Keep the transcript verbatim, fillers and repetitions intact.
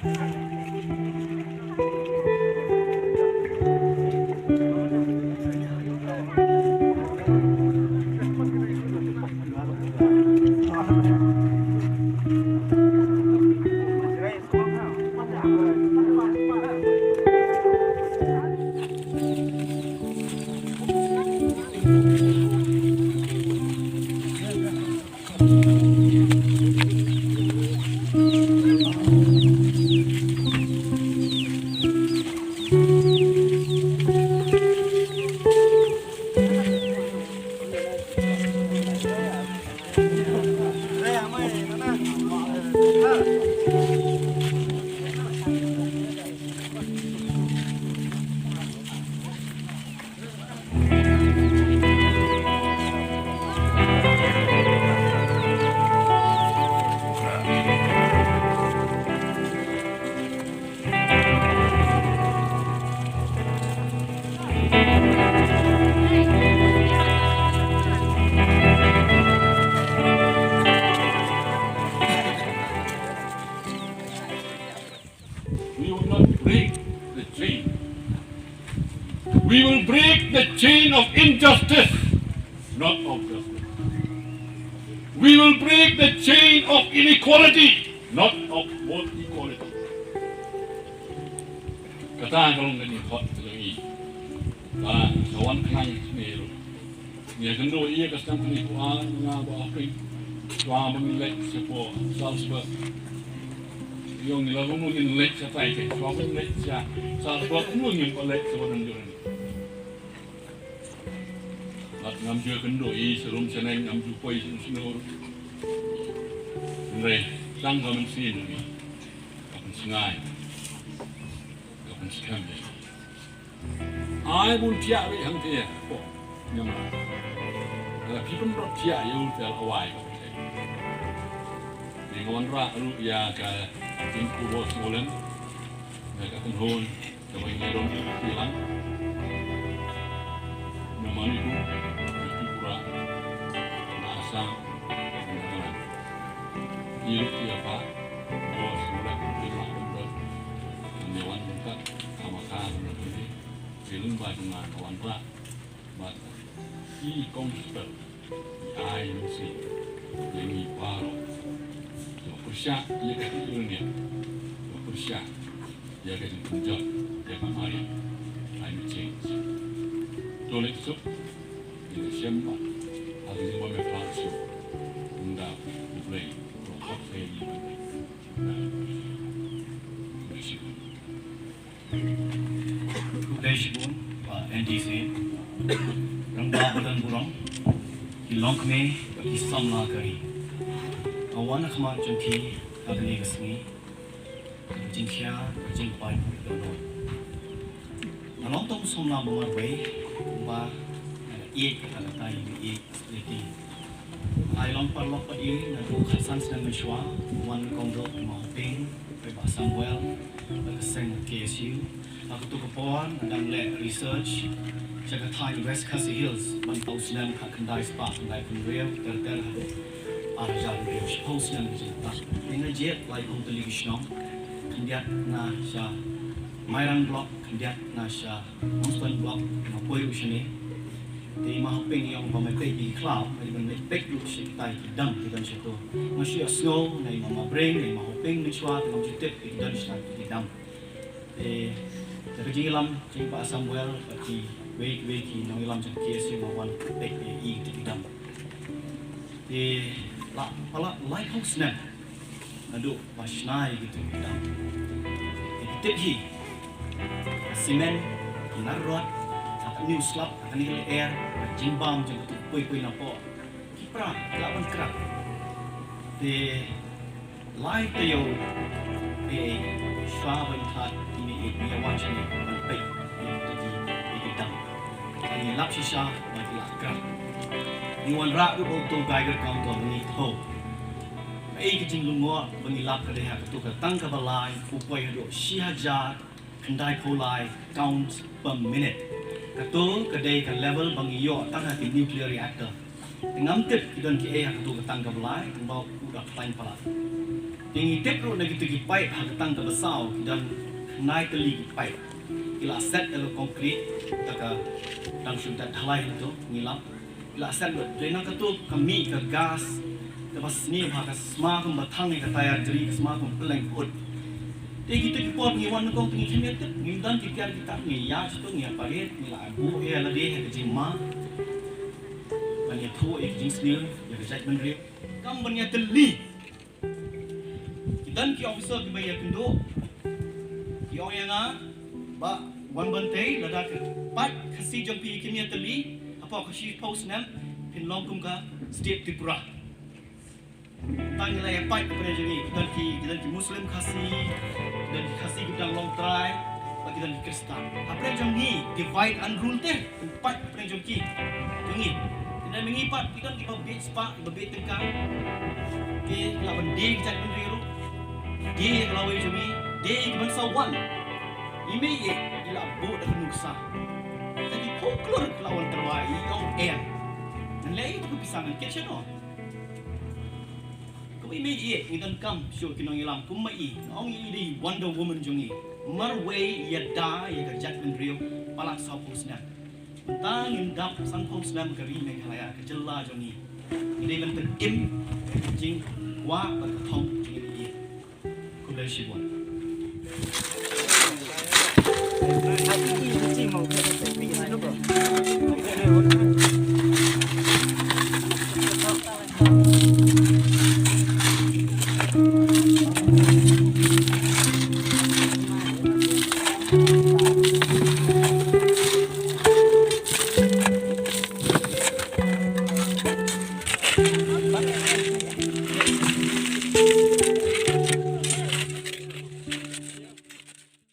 We will not break the chain. We will break the chain of injustice, not of justice. We will break the chain of inequality, not of both equality. Kata ka long kane ka hok ka jong i. Ba ka wan khnang kane ruh. Ngi ïa kynduh ïa ka sdang kane ka ar nga ba hapdeng. Shuwa ba ngin leit shapoh Salzburg. Ïong ngi la kumno ngin leit shatai te. Shuwa ba ngin leit sha Salzburg kumno ngin ba leit shapoh nang jong ngi. Bad ngam ju kynduh ïa i sharum shaneng, ngam ju poi shano shano ruh. Hynrei tang ka mynsiem jong ngi ka pynsngew, ka pynskhem ïa i. Ai bun thiah beit hangtei hapoh Myanmar. Lada phi pynrap thiah ïa u te la wai ka pynthei. Te nga wanrah ruh ïa ka jingkyrkhu bor sngewlem na ka kynhun kaba ngi ïadon bad ki lang. Na Manipur, na Tripura, na Assam, na Nagaland. Ïa ruh ïa pha bor sngewlem ïa la pynrap. Ngan ïa wan ryngkat. Khamkha kumno kumne, te lem bad nga nga wanrah bad i kong Spel, i ai mynsiem ïa ngi baroh. To pyrshah ïa ka jingïohi, to pyrshah ïa ka jingpynjot ïa ka mariang, climate change. To leit suk ïa ka shem bad ha ka jingbym ïakhlad shuh. Ynda U Blei u la khot ïa ngi ban leit. Khublei shibun, uh, N D C, rangbah ba don burom, ki longkmie, ki samla ka ri. Nga wan ha khmat jong phi ha kane ka sngi, ka jingkhia, ka jingpait, ka dohnud. Nga long tang u samla ba marwei, kumba nga ïeit, ka kata ïa ngi ïeit. Leti. Ai long paralok bad i naduh khatsan snem mynshuwa, wan kong doh i Ma Hoping, i Bah Samuel, bad ka seng K S U. Ha kato ka por nga dang leh research sha ka thaiñ West Khasi Hills, ban tau snem khatkhyndai spah khyndai phew hynriew ter ter haduh ar hajar hynriew, shiphew snem ka jingtap. Nga jied lai kum tylli ki shnong, khyndiat na sha Mairang Block, khyndiat na sha Nongstoiñ Block, nga poi ruh shane. Te i Ma Hoping i ong ba me peit ïa ki khlaw, me dei ban leit peit ruh sha kitai ki dam ki don shato. Nga shu ïohsngew na i Ma Mabring, na i Ma Hoping mynshuwa, te ngam ju tip ïa ki don shatai ki dam. Te da ka jingïalam jong i Bah Samuel bad kiwei kiwei ki nongïalam jong K S U nga wan peit ïa ki dam. Te la palat laiphew snem naduh ba shna ïa kito ki dam. Te phi tip hi, ka simen, ki nar rot, ha kane u slap, ha kane ka lyer, ka jingbam jong kito ki poi poi napoh, ki pra ki lah ban krak. Te lai taïew, te shuwa ban khlad ine i ïa wan shane ban peit ïa kito ki, ïa ki dam. Ngi lap shisha ba ki la krak. Ngi wanrah ruh ïa uto u Geiger counter ba ngi thew. Kaei ka jinglyngngoh ba ngi lap ka dei ha kato ka tang kaba lai u poi haduh shi hajar khyndai phew lai counts per minute. Kato ka dei ka level ba ngi ïoh tang ha ki nuclear reactor. Te ngam tip ki don kiei ha kato ka tang kaba lai, kumba u da khlaiñ palat. Te ngi tip ruh na kito ki paip ha ka tang kaba saw ki don khyndai tylli ki paip. Ki la set da ka concrete, da ka dang shu da ढलाई hangto ngi lap. Ki la set lut. Dei na kato ka mih ka gas kaba sniew ha ka sma kumba thang ïa ka tyre jri, ka sma kumba pylleng ut. Te kito ki por ngi wan nyngkong te ngi khlem ïa tip, ngi don ki tiar ki tar, ngi ïa shuh ngi ïa paret, ngi la buh ïa lade ha ka jingma. Ban ïathuh ïa ka jingsniew ïa ka jaitbynriew. Kam ban ïatylli. Ki don ki officer kiba ïakynduh. Ki ong ïa nga, Bah Wanbantei, lada ka paid Khasi jong phi kim ïatylli hapoh ka shiphew snem, phin long kum ka State Tripura. Tang ngi la ïa paid hapdeng jong ngi, ki don ki, ki don ki Muslim Khasi, ki don ki Khasi kiba dang long trai, bad ki don ki Khristan. Hapdeng jong ngi, divide and rule te. Paid hapdeng jong ki, jong ngi. Hynrei ma ngi pat ki don kiba bieit spah, kiba bieit tyngka. Ki la ban die ki jaitbynriew ruh. Die ïa ka lawei jong ngi, die ïa ki ban sa wan. I mei i, i la buh da ka nuksa. Te ki pynklur ki la wan tyrwa i ong em. Ngan leh ïa ka pisa ngan kit shano. Kum i mei i, ngi donkam shuh ki nongïalam kum ma i. Ong i dei Wonder Woman jong ngi. Marwei ïada ïa ka jaitbynriew palat sawphew snem. Mynta ngin dap sanphew snem ka ri Meghalaya, ka jylla jong ngi. Ngi dei ban pynim ka jingkwah bad ka thong jong ngi. Khublei shibun.